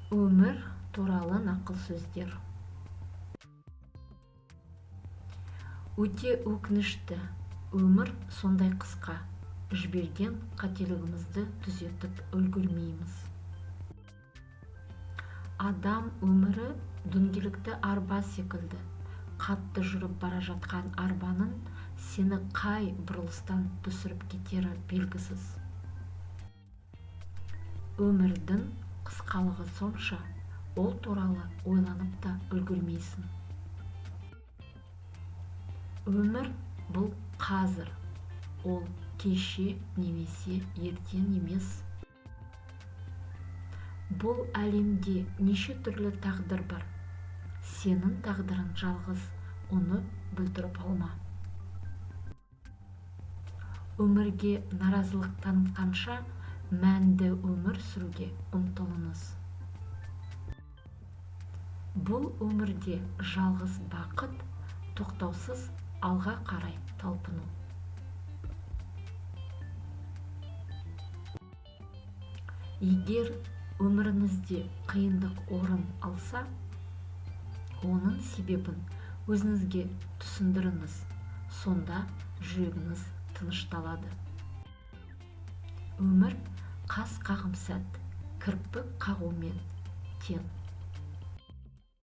Өмір туралы нақыл сөздер. Өте өкінішті, өмір сондай қысқа, жіберген қателігімізді түзетіп үлгермейміз. Адам өмірі дөңгелекті арба секілді. Қатты жүріп бара жатқан арбаның сені қай бұрылыстан түсіріп кетері белгісіз. Өмірдің қысқалығы сонша, ол туралы ойланып та үлгермейсің. Өмір бұл қазір, ол кеше немесе ертең емес. Бұл әлемде неше түрлі тағдыр бар. Сенің тағдырың жалғыз, оны бүлдіріп алма. Өмірге наразылық танытқанша, мәнді өмір сүруге ұмтылыңыз. Бұл өмірде жалғыз бақыт, тоқтаусыз алға қарай талпыну. Егер өміріңізде қиындық орын алса, оның себебін өзіңізге түсіндіріңіз, сонда жүрегіңіз тынышталады. Өмір қас қағым сәт, кірпік қағумен тең.